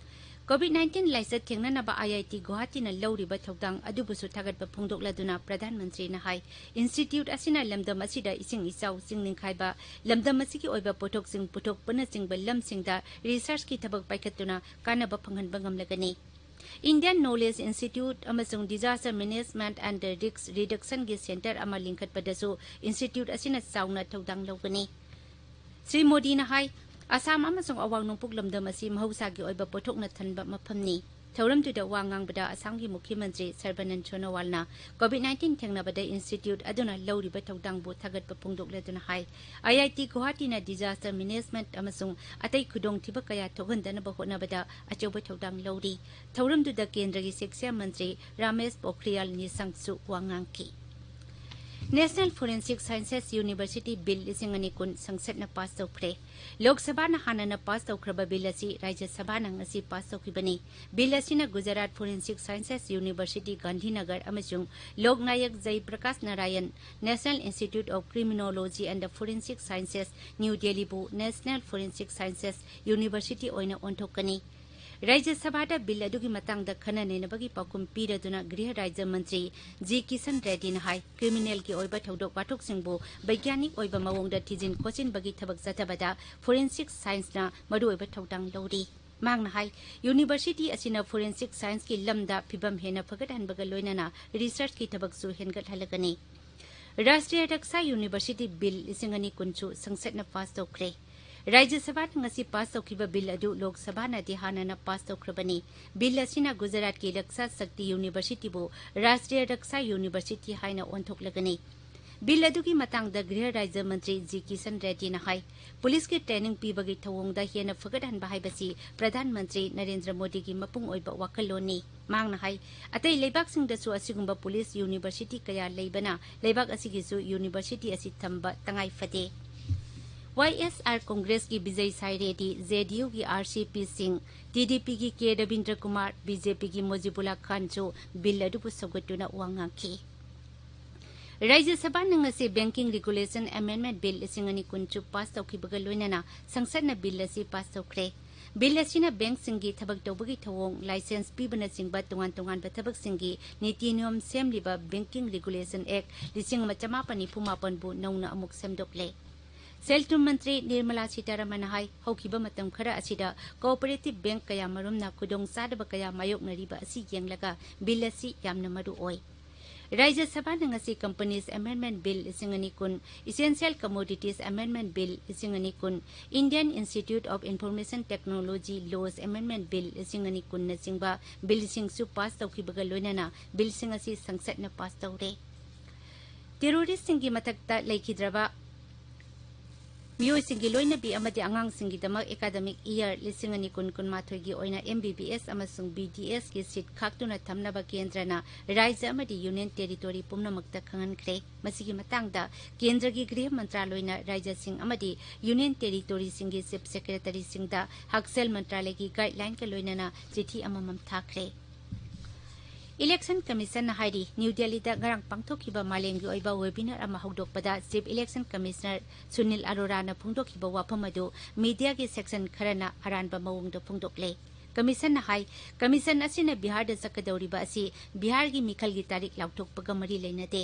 COVID nineteen ꯂꯥꯏꯆꯠ ꯊꯦꯡꯅꯅꯕ I I T ꯒꯨꯋꯥꯍꯥꯇꯤꯅ ꯂꯧꯔꯤꯕ ꯊꯧꯗꯥꯡ ꯑꯗꯨꯕꯨꯁꯨ ꯊꯥꯒꯠꯄ ꯐꯣꯡꯗꯣꯛꯂꯗꯨꯅ ꯄ꯭ꯔꯙꯥꯟ ꯃꯟꯇ꯭ꯔꯤꯅ ꯍꯥꯏ, institute ꯑꯁꯤꯅ ꯂꯝꯗꯝ ꯑꯁꯤꯗ ꯏꯁꯤꯡ ꯏꯆꯥꯎ, ꯆꯤꯡ ꯅꯤꯡꯈꯥꯏꯕ, ꯂꯝꯗꯝ ꯑꯁꯤꯒꯤ ꯑꯣꯏꯕ ꯄꯣꯠꯊꯣꯛꯁꯤꯡ ꯄꯨꯊꯣꯛꯄꯅꯆꯤꯡꯕ ꯂꯝꯁꯤꯡꯗ researchꯀꯤ ꯊꯕꯛ ꯄꯥꯏꯈꯠꯇꯨꯅ ꯀꯥꯟꯅꯕ ꯐꯪꯍꯟꯕ ꯉꯝꯂꯒꯅꯤ꯫ Indian Knowledge Institute ꯑꯃꯁꯨꯡ Disaster Management and Risk Reductionꯒꯤ Centre ꯑꯃ ꯂꯤꯡꯈꯠꯄꯗꯁꯨ institute ꯑꯁꯤꯅ ꯆꯥꯎꯅ ꯊꯧꯗꯥꯡ ꯂꯧꯒꯅꯤ꯫ ꯁ꯭ꯔꯤ ꯃꯣꯗꯤꯅ ꯍꯥꯏ, ꯑꯁꯥꯝ ꯑꯃꯁꯨꯡ ꯑꯋꯥꯡ ꯅꯣꯡꯄꯣꯛ ꯂꯝꯗꯝ ꯑꯁꯤ ꯃꯍꯧꯁꯥꯒꯤ ꯑꯣꯏꯕ ꯄꯣꯠꯊꯣꯛꯅ ꯊꯟꯕ ꯃꯐꯝꯅꯤ꯫ ꯊꯧꯔꯝꯗꯨꯗ ꯋꯥ ꯉꯥꯡꯕꯗ ꯑꯁꯥꯝꯒꯤ ꯃꯨꯈ꯭ꯌ ꯃꯟꯇ꯭ꯔꯤ ꯁꯔꯕꯥꯅꯟꯗ ꯁꯣꯅꯣꯋꯥꯜꯅ COVID nineteen ꯊꯦꯡꯅꯕꯗ institute ꯑꯗꯨꯅ ꯂꯧꯔꯤꯕ ꯊꯧꯗꯥꯡꯕꯨ ꯊꯥꯒꯠꯄ ꯐꯣꯡꯗꯣꯛꯂꯗꯨꯅ ꯍꯥꯏ, I I T ꯒꯨꯋꯥꯍꯥꯇꯤꯅ disaster management ꯑꯃꯁꯨꯡ ꯑꯇꯩ ꯈꯨꯗꯣꯡꯊꯤꯕ ꯀꯌꯥ ꯊꯣꯛꯍꯟꯗꯅꯕ ꯍꯣꯠꯅꯕꯗ ꯑꯆꯧꯕ ꯊꯧꯗꯥꯡ ꯂꯧꯔꯤ꯫ ꯊꯧꯔꯝꯗꯨꯗ ꯀꯦꯟꯗ꯭ꯔꯒꯤ ꯁꯤꯛꯁꯥ ꯃꯟꯇ꯭ꯔꯤ ꯔꯥꯃꯦꯁ ꯄꯣꯈ꯭ꯔꯤꯌꯥꯜ ꯅꯤꯁꯪꯁꯨ ꯋꯥ ꯉꯥꯡꯈꯤ꯫ National Forensic Sciences University Bill ꯂꯤꯁꯤꯡ ꯑꯅꯤ ꯀꯨꯟ ꯁꯪꯁꯠꯅ ꯄꯥꯁ ꯇꯧꯈ꯭ꯔꯦ꯫ ꯂꯣꯛ ꯁꯚꯥꯅ ꯍꯥꯟꯅꯅ ꯄꯥꯁ ꯇꯧꯈ꯭ꯔꯕ ꯕꯤꯜ ꯑꯁꯤ ꯔꯥꯖ꯭ꯌ ꯁꯚꯥꯅ ꯉꯁꯤ ꯄꯥꯁ ꯇꯧꯈꯤꯕꯅꯤ꯫ ꯕꯤꯜ ꯑꯁꯤꯅ Gujarat Forensic Sciences University, Gandhinagar ꯑꯃꯁꯨꯡ ꯂꯣꯛ Nayak ꯖꯩ Prakash Narayan National Institute of Criminology and Forensic Sciences, New Delhiꯕꯨ National Forensic Sciences University ꯑꯣꯏꯅ ꯑꯣꯟꯊꯣꯛꯀꯅꯤ꯫ ꯔꯥꯖ꯭ꯌ ꯁꯚꯥꯗ ꯕꯤꯜ ꯑꯗꯨꯒꯤ ꯃꯇꯥꯡꯗ ꯈꯟꯅ ꯅꯩꯅꯕꯒꯤ ꯄꯥꯎꯈꯨꯝ ꯄꯤꯔꯗꯨꯅ ꯒ꯭ꯔꯤꯍ ꯔꯥꯖ꯭ꯌ ꯃꯟꯇ꯭ꯔꯤ ꯖꯤ ꯀꯤꯁꯟ ꯔꯦꯗꯤꯅ ꯍꯥꯏ, ꯀ꯭ꯔꯤꯃꯤꯅꯦꯜꯒꯤ ꯑꯣꯏꯕ ꯊꯧꯗꯣꯛ ꯋꯥꯊꯣꯛꯁꯤꯡꯕꯨ ꯕꯩꯒ꯭ꯌꯥꯅꯤꯛ ꯑꯣꯏꯕ ꯃꯑꯣꯡꯗ ꯊꯤꯖꯤꯟ ꯈꯣꯠꯆꯤꯟꯕꯒꯤ ꯊꯕꯛ ꯆꯠꯊꯕꯗ ꯐꯣꯔꯦꯟꯁꯤꯛ ꯁꯥꯏꯟꯁꯅ ꯃꯔꯨꯑꯣꯏꯕ ꯊꯧꯗꯥꯡ ꯂꯧꯔꯤ꯫ ꯃꯍꯥꯛꯅ ꯍꯥꯏ, ꯌꯨꯅꯤꯚꯔꯁꯤꯇꯤ ꯑꯁꯤꯅ ꯐꯣꯔꯦꯟꯁꯤꯛ ꯁꯥꯏꯟꯁꯀꯤ ꯂꯝꯗ ꯐꯤꯚꯝ ꯍꯦꯟꯅ ꯐꯒꯠꯍꯟꯕꯒ ꯂꯣꯏꯅꯅ ꯔꯤꯁꯔꯆꯀꯤ ꯊꯕꯛꯁꯨ ꯍꯦꯟꯒꯠꯍꯜꯂꯒꯅꯤ꯫ ꯔꯥꯁꯇ꯭ꯔꯤꯌ ꯔꯛꯁꯥ ꯌꯨꯅꯤꯚꯔꯁꯤꯇꯤ ꯕꯤꯜ ꯂꯤꯁꯤꯡ ꯑꯅꯤ ꯀꯨꯟꯁꯨ ꯁꯪꯁꯠꯅ ꯄꯥꯁ ꯇꯧꯈ꯭ꯔꯦ꯫ ꯔꯥꯖ꯭ꯌ ꯁꯚꯥꯅ ꯉꯁꯤ ꯄꯥꯁ ꯇꯧꯈꯤꯕ ꯕꯤꯜ ꯑꯗꯨ ꯂꯣꯛ ꯁꯚꯥꯅꯗꯤ ꯍꯥꯟꯅꯅ ꯄꯥꯁ ꯇꯧꯈ꯭ꯔꯕꯅꯤ꯫ ꯕꯤꯜ ꯑꯁꯤꯅ ꯒꯨꯖꯔꯥꯠꯀꯤ ꯔꯛꯁꯥ ꯁꯛꯇꯤ ꯌꯨꯅꯤꯚꯔꯁꯤꯇꯤꯕꯨ ꯔꯥꯁꯇ꯭ꯔꯤꯌ ꯔꯛꯁꯥ ꯌꯨꯅꯤꯚꯔꯁꯤꯇꯤ ꯍꯥꯏꯅ ꯑꯣꯟꯊꯣꯛꯂꯒꯅꯤ꯫ ꯕꯤꯜ ꯑꯗꯨꯒꯤ ꯃꯇꯥꯡꯗ ꯒ꯭ꯔꯤꯍ ꯔꯥꯖ꯭ꯌ ꯃꯟꯇ꯭ꯔꯤ ꯖꯤ ꯀꯤꯁꯟ ꯔꯦꯗꯤꯅ ꯍꯥꯏ, ꯄꯨꯂꯤꯁꯀꯤ ꯇ꯭ꯔꯦꯅꯤꯡ ꯄꯤꯕꯒꯤ ꯊꯧꯑꯣꯡꯗ ꯍꯦꯟꯅ ꯐꯒꯠꯍꯟꯕ ꯍꯥꯏꯕꯁꯤ ꯄ꯭ꯔꯙꯥꯟ ꯃꯟꯇ꯭ꯔꯤ ꯅꯔꯦꯟꯗ꯭ꯔ ꯃꯣꯗꯤꯒꯤ ꯃꯄꯨꯡ ꯑꯣꯏꯕ ꯋꯥꯈꯜꯂꯣꯟꯅꯤ꯫ ꯃꯍꯥꯛꯅ ꯍꯥꯏ, ꯑꯇꯩ ꯂꯩꯕꯥꯛꯁꯤꯡꯗꯁꯨ ꯑꯁꯤꯒꯨꯝꯕ ꯄꯨꯂꯤꯁ ꯌꯨꯅꯤꯚꯔꯁꯤꯇꯤ ꯀꯌꯥ ꯂꯩꯕꯅ ꯂꯩꯕꯥꯛ ꯑꯁꯤꯒꯤꯁꯨ ꯌꯨꯅꯤꯚꯔꯁꯤꯇꯤ ꯑꯁꯤ ꯊꯝꯕ ꯇꯉꯥꯏ ꯐꯗꯦ꯫ ꯋꯥꯏ ꯑꯦꯁ ꯑꯥꯔ ꯀꯣꯡꯒ꯭ꯔꯦꯁꯀꯤ ꯕꯤꯖꯌ ꯁꯥꯏ ꯔꯦꯗꯤ, ꯖꯦ ꯗꯤ ꯌꯨꯒꯤ ꯑꯥꯔ ꯁꯤ ꯄꯤ ꯁꯤꯡ, ꯇꯤ ꯗꯤ ꯄꯤꯒꯤ ꯀꯦ ꯔꯕꯤꯟꯗ꯭ꯔ ꯀꯨꯃꯥꯔ, ꯕꯤ ꯖꯦ ꯄꯤꯒꯤ ꯃꯣꯖꯤꯕꯨꯂꯥ ꯈꯥꯟꯁꯨ ꯕꯤꯜ ꯑꯗꯨꯕꯨ ꯁꯧꯒꯠꯇꯨꯅ ꯋꯥ ꯉꯥꯡꯈꯤ꯫ ꯔꯥꯖ꯭ꯌ ꯁꯚꯥꯅ ꯉꯁꯤ Banking Regulation Amendment Bill ꯂꯤꯁꯤꯡ ꯑꯅꯤ ꯀꯨꯟꯁꯨ ꯄꯥꯁ ꯇꯧꯈꯤꯕꯒ ꯂꯣꯏꯅꯅ ꯁꯪꯁꯠꯅ ꯕꯤꯜ ꯑꯁꯤ ꯄꯥꯁ ꯇꯧꯈ꯭ꯔꯦ꯫ ꯕꯤꯜ ꯑꯁꯤꯅ ꯕꯦꯡꯛꯁꯤꯡꯒꯤ ꯊꯕꯛ ꯇꯧꯕꯒꯤ ꯊꯧꯑꯣꯡ, ꯂꯥꯏꯁꯦꯟꯁ ꯄꯤꯕꯅꯆꯤꯡꯕ ꯇꯣꯉꯥꯟ ꯇꯣꯉꯥꯟꯕ ꯊꯕꯛꯁꯤꯡꯒꯤ ꯅꯤꯇꯤ ꯅꯤꯌꯣꯝ ꯁꯦꯝꯂꯤꯕ Banking Regulation Act ꯂꯤꯁꯤꯡ ꯑꯃ ꯆꯃꯥꯄꯟ ꯅꯤꯐꯨ ꯃꯥꯄꯟꯕꯨ ꯅꯧꯅ ꯑꯃꯨꯛ ꯁꯦꯝꯗꯣꯛꯂꯦ꯫ ꯁꯦꯜ ꯊꯨꯝ ꯃꯟꯇ꯭ꯔꯤ ꯅꯤꯔꯃꯂꯥ ꯁꯤꯇꯥꯔꯥꯃꯟꯅ ꯍꯥꯏ, ꯍꯧꯈꯤꯕ ꯃꯇꯝ ꯈꯔ ꯑꯁꯤꯗ ꯀꯣꯑꯣꯄꯔꯦꯇꯤꯚ ꯕꯦꯡꯛ ꯀꯌꯥ ꯃꯔꯨꯝꯅ ꯈꯨꯗꯣꯡꯆꯥꯗꯕ ꯀꯌꯥ ꯃꯥꯌꯣꯛꯅꯔꯤꯕ ꯑꯁꯤ ꯌꯦꯡꯂꯒ ꯕꯤꯜ ꯑꯁꯤ ꯌꯥꯝꯅ ꯃꯔꯨ ꯑꯣꯏ꯫ ꯔꯥꯖ꯭ꯌ ꯁꯚꯥꯅ ꯉꯁꯤ Companies Amendment Bill ꯂꯤꯁꯤꯡ ꯑꯅꯤ ꯀꯨꯟ, Essential Commodities Amendment Bill ꯂꯤꯁꯤꯡ ꯑꯅꯤ ꯀꯨꯟ, Indian Institute of Information Technology Laws Amendment Bill ꯂꯤꯁꯤꯡ ꯑꯅꯤ ꯀꯨꯟꯅꯆꯤꯡꯕ ꯕꯤꯜꯁꯤꯡꯁꯨ ꯄꯥꯁ ꯇꯧꯈꯤꯕꯒ ꯂꯣꯏꯅꯅ ꯕꯤꯜꯁꯤꯡ ꯑꯁꯤ ꯁꯪꯁꯠꯅ ꯄꯥꯁ ꯇꯧꯔꯦ꯫ ꯇꯦꯔꯣꯔꯤꯁꯁꯤꯡꯒꯤ ꯃꯊꯛꯇ ꯂꯩꯈꯤꯗ꯭ꯔꯕ ꯃꯤꯑꯣꯏꯁꯤꯡꯒꯤ ꯂꯣꯏꯅꯕꯤ ꯑꯃꯗꯤ ꯑꯉꯥꯡꯁꯤꯡꯒꯤꯗꯃꯛ academic year ꯂꯤꯁꯤꯡ ꯑꯅꯤ ꯀꯨꯟ ꯀꯨꯟꯃꯥꯊꯣꯏꯒꯤ ꯑꯣꯏꯅ M B B S ꯑꯃꯁꯨꯡ B D S ꯀꯤ seat ꯈꯥꯛꯇꯨꯅ ꯊꯝꯅꯕ ꯀꯦꯟꯗ꯭ꯔꯅ ꯔꯥꯖ꯭ꯌ ꯑꯃꯗꯤ Union Territory ꯄꯨꯝꯅꯃꯛꯇ ꯈꯪꯍꯟꯈ꯭ꯔꯦ꯫ ꯃꯁꯤꯒꯤ ꯃꯇꯥꯡꯗ ꯀꯦꯟꯗ꯭ꯔꯒꯤ ꯒ꯭ꯔꯤꯍ ꯃꯟꯇ꯭ꯔꯥꯂꯣꯏꯅ ꯔꯥꯖ꯭ꯌꯁꯤꯡ ꯑꯃꯗꯤ Union Territoryꯁꯤꯡꯒꯤ Chief Secretaryꯁꯤꯡꯗ ꯍꯛꯁꯦꯜ ꯃꯟꯇ꯭ꯔꯥꯂꯌꯒꯤ guideline ꯀ ꯂꯣꯏꯅꯅ ꯆꯤꯊꯤ ꯑꯃꯃꯝ ꯊꯥꯈ꯭ꯔꯦ꯫ Election Commissionꯅ ꯍꯥꯏꯔꯤ, ꯅ꯭ꯌꯨ ꯗꯦꯜꯂꯤꯗ ꯉꯔꯥꯡ ꯄꯥꯡꯊꯣꯛꯈꯤꯕ ꯃꯥꯂꯦꯝꯒꯤ ꯑꯣꯏꯕ webinar ꯑꯃ ꯍꯧꯗꯣꯛꯄꯗ Chief Election Commissioner ꯁꯨꯅꯤꯜ ꯑꯔꯣꯔꯥꯅ ꯐꯣꯡꯗꯣꯛꯈꯤꯕ ꯋꯥꯐꯝ ꯑꯗꯨ mediaꯒꯤ section ꯈꯔꯅ ꯑꯔꯥꯟꯕ ꯃꯑꯣꯡꯗ ꯐꯣꯡꯗꯣꯛꯂꯦ꯫ ꯀꯃꯤꯁꯟꯅ ꯍꯥꯏ, ꯀꯃꯤꯁꯟ ꯑꯁꯤꯅ ꯕꯤꯍꯥꯔꯗ ꯆꯠꯀꯗꯧꯔꯤꯕ ꯑꯁꯤ ꯕꯤꯍꯥꯔꯒꯤ ꯃꯤꯈꯜꯒꯤ ꯇꯥꯔꯤꯛ ꯂꯥꯎꯊꯣꯛꯄꯒ ꯃꯔꯤ ꯂꯩꯅꯗꯦ꯫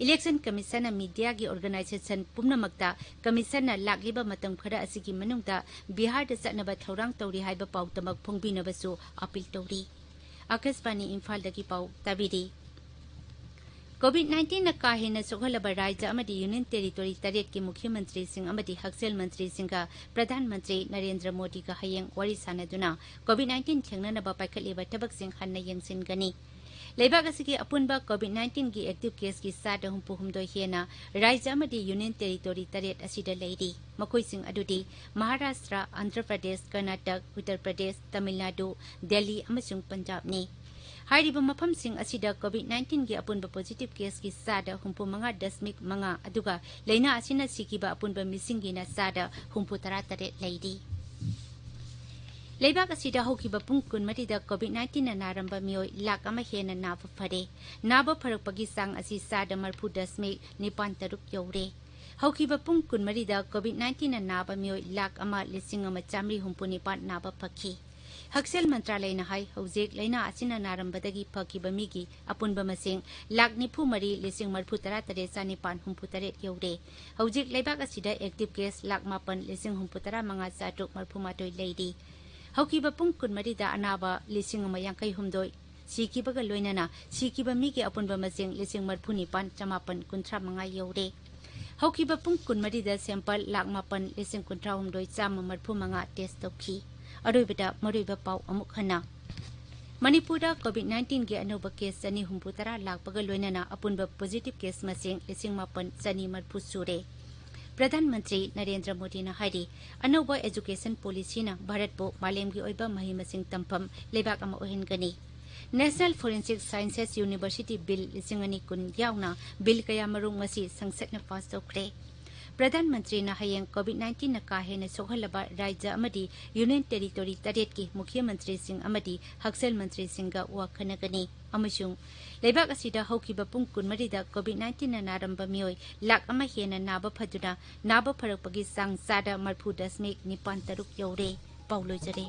ꯏꯂꯦꯛꯁꯟ ꯀꯃꯤꯁꯟꯅ ꯃꯤꯗꯤꯌꯥꯒꯤ ꯑꯣꯔꯒꯅꯥꯏꯖꯦꯁꯟ ꯄꯨꯝꯅꯃꯛꯇ ꯀꯃꯤꯁꯟꯅ ꯂꯥꯛꯂꯤꯕ ꯃꯇꯝ ꯈꯔ ꯑꯁꯤꯒꯤ ꯃꯅꯨꯡꯗ ꯕꯤꯍꯥꯔꯗ ꯆꯠꯅꯕ ꯊꯧꯔꯥꯡ ꯇꯧꯔꯤ ꯍꯥꯏꯕ ꯄꯥꯎꯗꯃꯛ ꯐꯣꯡꯕꯤꯅꯕꯁꯨ ꯑꯄꯤꯜ ꯇꯧꯔꯤ꯫ ꯑꯀꯥꯁꯕꯥꯅꯤ ꯏꯝꯐꯥꯜꯗꯒꯤ ꯄꯥꯎ ꯇꯥꯕꯤꯔꯤ꯫ COVID nineteen ꯅ ꯀꯥ ꯍꯦꯟꯅ ꯁꯣꯛꯍꯜꯂꯕ ꯔꯥꯖ꯭ꯌ ꯑꯃꯗꯤ ꯌꯨꯅꯤꯌꯟ ꯇꯦꯔꯤꯇꯣꯔꯤ ꯇꯔꯦꯠꯀꯤ ꯃꯨꯈ꯭ꯌ ꯃꯟꯇ꯭ꯔꯤꯁꯤꯡ ꯑꯃꯗꯤ ꯍꯛꯁꯦꯜ ꯃꯟꯇ꯭ꯔꯤꯁꯤꯡꯒ ꯄ꯭ꯔꯙꯥꯟ ꯃꯟꯇ꯭ꯔꯤ ꯅꯔꯦꯟꯗ꯭ꯔ ꯃꯣꯗꯤꯒ ꯍꯌꯦꯡ ꯋꯥꯔꯤ ꯁꯥꯟꯅꯗꯨꯅ COVID nineteen ꯊꯦꯡꯅꯅꯕ ꯄꯥꯏꯈꯠꯂꯤꯕ ꯊꯕꯛꯁꯤꯡ ꯍꯟꯅ ꯌꯦꯡꯁꯤꯟꯒꯅꯤ꯫ ꯂꯩꯕꯥꯛ ꯑꯁꯤꯒꯤ ꯑꯄꯨꯟꯕ COVID nineteen ꯒꯤ ꯑꯦꯛꯇꯤꯚ ꯀꯦꯁꯀꯤ ꯆꯥꯗ ꯍꯨꯝꯐꯨ ꯍꯨꯝꯗꯣꯏ ꯍꯦꯟꯅ ꯔꯥꯖ꯭ꯌ ꯑꯃꯗꯤ ꯌꯨꯅꯤꯌꯟ ꯇꯦꯔꯤꯇꯣꯔꯤ ꯇꯔꯦꯠ ꯑꯁꯤꯗ ꯂꯩꯔꯤ꯫ ꯃꯈꯣꯏꯁꯤꯡ ꯑꯗꯨꯗꯤ ꯃꯍꯥꯔꯥꯁꯇ꯭ꯔ, ꯑꯟꯙ꯭ꯔ ꯄ꯭ꯔꯗꯦꯁ, ꯀꯔꯅꯥꯇꯛ, ꯎꯠꯇꯔ ꯄ꯭ꯔꯗꯦꯁ, ꯇꯥꯃꯤꯜ ꯅꯥꯗꯨ, ꯗꯦꯜꯂꯤ ꯑꯃꯁꯨꯡ ꯄꯟꯖꯥꯕꯅꯤ꯫ ꯍꯥꯏꯔꯤꯕ ꯃꯐꯝꯁꯤꯡ ꯑꯁꯤꯗ COVID nineteen ꯒꯤ ꯑꯄꯨꯟꯕ ꯄꯣꯖꯤꯇꯤꯚ ꯀꯦꯁꯀꯤ ꯆꯥꯗ ꯍꯨꯝꯐꯨ ꯃꯉꯥ ꯗꯁꯃꯤꯛ ꯃꯉꯥ, ꯑꯗꯨꯒ ꯂꯥꯏꯅꯥ ꯑꯁꯤꯅ ꯁꯤꯈꯤꯕ ꯑꯄꯨꯟꯕ ꯃꯤꯁꯤꯡꯒꯤꯅ ꯆꯥꯗ ꯍꯨꯝꯐꯨ ꯇꯔꯥ ꯇꯔꯦꯠ ꯂꯩꯔꯤ꯫ ꯂꯩꯕꯥꯛ ꯑꯁꯤꯗ ꯍꯧꯈꯤꯕ ꯄꯨꯡ ꯀꯨꯟꯃꯔꯤꯗ COVID nineteen ꯅ ꯅꯥꯔꯝꯕ ꯃꯤꯑꯣꯏ ꯂꯥꯈ ꯑꯃ ꯍꯦꯟꯅ ꯅꯥꯕ ꯐꯔꯦ꯫ ꯅꯥꯕ ꯐꯔꯛꯄꯒꯤ ꯆꯥꯡ ꯑꯁꯤ ꯆꯥꯗ ꯃꯔꯤꯐꯨ ꯗꯁꯃꯤꯛ ꯅꯤꯄꯥꯟ ꯇꯔꯨꯛ ꯌꯧꯔꯦ꯫ ꯍꯧꯈꯤꯕ ꯄꯨꯡ ꯀꯨꯟꯃꯔꯤꯗ COVID nineteen ꯅ ꯅꯥꯕ ꯃꯤꯑꯣꯏ ꯂꯥꯈ ꯑꯃ ꯂꯤꯁꯤꯡ ꯑꯃ ꯆꯥꯃꯔꯤ ꯍꯨꯝꯐꯨ ꯅꯤꯄꯥꯟ ꯅꯥꯕ ꯐꯈꯤ꯫ ꯍꯛꯁꯦꯜ ꯃꯟꯇ꯭ꯔꯥꯂꯌꯅ ꯍꯥꯏ, ꯍꯧꯖꯤꯛ ꯂꯥꯏꯅꯥ ꯑꯁꯤꯅ ꯅꯥꯔꯝꯕꯗꯒꯤ ꯐꯈꯤꯕ ꯃꯤꯒꯤ ꯑꯄꯨꯟꯕ ꯃꯁꯤꯡ ꯂꯥꯈ ꯅꯤꯐꯨ ꯃꯔꯤ ꯂꯤꯁꯤꯡ ꯃꯔꯤꯐꯨ ꯇꯔꯥ ꯇꯔꯦꯠ ꯆꯥꯅꯤꯄꯥꯟ ꯍꯨꯝꯐꯨ ꯇꯔꯦꯠ ꯌꯧꯔꯦ꯫ ꯍꯧꯖꯤꯛ ꯂꯩꯕꯥꯛ ꯑꯁꯤꯗ ꯑꯦꯛꯇꯤꯚ ꯀꯦꯁ ꯂꯥꯈ ꯃꯥꯄꯟ ꯂꯤꯁꯤꯡ ꯍꯨꯝꯐꯨ ꯇꯔꯥ ꯃꯉꯥ ꯆꯥꯇ꯭ꯔꯨꯛ ꯃꯔꯤꯐꯨ ꯃꯥꯊꯣꯏ ꯂꯩꯔꯤ꯫ ꯍꯧꯈꯤꯕ ꯄꯨꯡ ꯀꯨꯟꯃꯔꯤꯗ ꯑꯅꯥꯕ ꯂꯤꯁꯤꯡ ꯑꯃ ꯌꯥꯡꯈꯩ ꯍꯨꯝꯗꯣꯏ ꯁꯤꯈꯤꯕꯒ ꯂꯣꯏꯅꯅ ꯁꯤꯈꯤꯕ ꯃꯤꯒꯤ ꯑꯄꯨꯟꯕ ꯃꯁꯤꯡ ꯂꯤꯁꯤꯡ ꯃꯔꯤꯐꯨ ꯅꯤꯄꯥꯟ ꯆꯥꯃꯥꯄꯟ ꯀꯨꯟꯊ꯭ꯔꯥ ꯃꯉꯥ ꯌꯧꯔꯦ꯫ ꯍꯧꯈꯤꯕ ꯄꯨꯡ ꯀꯨꯟꯃꯔꯤꯗ ꯁꯦꯝꯄꯜ ꯂꯥꯈ ꯃꯥꯄꯟ ꯂꯤꯁꯤꯡ ꯀꯨꯟꯊ꯭ꯔꯥ ꯍꯨꯝꯗꯣꯏ ꯆꯥꯝꯃ ꯃꯔꯤꯐꯨ ꯃꯉꯥ ꯇꯦꯁ ꯇꯧꯈꯤ꯫ ꯑꯔꯣꯏꯕꯗ ꯃꯔꯨꯑꯣꯏꯕ ꯄꯥꯎ ꯑꯃꯨꯛ ꯍꯟꯅ꯫ ꯃꯅꯤꯄꯨꯔꯗ COVID nineteen ꯒꯤ ꯑꯅꯧꯕ ꯀꯦꯁ ꯆꯅꯤ ꯍꯨꯝꯐꯨ ꯇꯔꯥ ꯂꯥꯛꯄꯒ ꯂꯣꯏꯅꯅ ꯑꯄꯨꯟꯕ ꯄꯣꯖꯤꯇꯤꯚ ꯀꯦꯁ ꯃꯁꯤꯡ ꯂꯤꯁꯤꯡ ꯃꯥꯄꯟ ꯆꯅꯤ ꯃꯔꯤꯐꯨ ꯁꯨꯔꯦ꯫ ꯄ꯭ꯔꯙꯥꯟ ꯃꯟꯇ꯭ꯔꯤ ꯅꯔꯦꯟꯗ꯭ꯔ ꯃꯣꯗꯤꯅ ꯍꯥꯏꯔꯤ, ꯑꯅꯧꯕ ꯑꯦꯖꯨꯀꯦꯁꯟ ꯄꯣꯂꯤꯁꯤꯅ ꯚꯥꯔꯠꯄꯨ ꯃꯥꯂꯦꯝꯒꯤ ꯑꯣꯏꯕ ꯃꯍꯩ ꯃꯁꯤꯡ ꯇꯝꯐꯝ ꯂꯩꯕꯥꯛ ꯑꯃ ꯑꯣꯏꯍꯟꯒꯅꯤ꯫ National Forensic Sciences University Bill ꯂꯤꯁꯤꯡ ꯑꯅꯤ ꯀꯨꯟ ꯌꯥꯎꯅ ꯕꯤꯜ ꯀꯌꯥꯃꯔꯨꯝ ꯉꯁꯤ ꯁꯪꯁꯠꯅ ꯄꯥꯁ ꯇꯧꯈ꯭ꯔꯦ꯫ ꯄ꯭ꯔꯙꯥꯟ ꯃꯟꯇ꯭ꯔꯤꯅ ꯍꯌꯦꯡ COVID nineteen ꯅ ꯀꯥ ꯍꯦꯟꯅ ꯁꯣꯛꯍꯜꯂꯕ ꯔꯥꯖ꯭ꯌ ꯑꯃꯗꯤ ꯌꯨꯅꯤꯌꯟ ꯇꯦꯔꯤꯇꯣꯔꯤ ꯇꯔꯦꯠꯀꯤ ꯃꯨꯈ꯭ꯌ ꯃꯟꯇ꯭ꯔꯤꯁꯤꯡ ꯑꯃꯗꯤ ꯍꯛꯁꯦꯜ ꯃꯟꯇ꯭ꯔꯤꯁꯤꯡꯒ ꯋꯥ ꯈꯟꯅꯒꯅꯤ ꯑꯃꯁꯨꯡ ꯂꯩꯕꯥꯛ ꯑꯁꯤꯗ ꯍꯧꯈꯤꯕ ꯄꯨꯡ ꯀꯨꯟꯃꯔꯤꯗ COVID nineteen ꯅ ꯅꯥꯔꯝꯕ ꯃꯤꯑꯣꯏ ꯂꯥꯈ ꯑꯃ ꯍꯦꯟꯅ ꯅꯥꯕ ꯐꯗꯨꯅ ꯅꯥꯕ ꯐꯔꯛꯄꯒꯤ ꯆꯥꯡ ꯆꯥꯗ ꯃꯔꯤꯐꯨ ꯗꯁꯃꯤꯛ ꯅꯤꯄꯥꯟ ꯇꯔꯨꯛ ꯌꯧꯔꯦ꯫ ꯄꯥꯎ ꯂꯣꯏꯖꯔꯦ꯫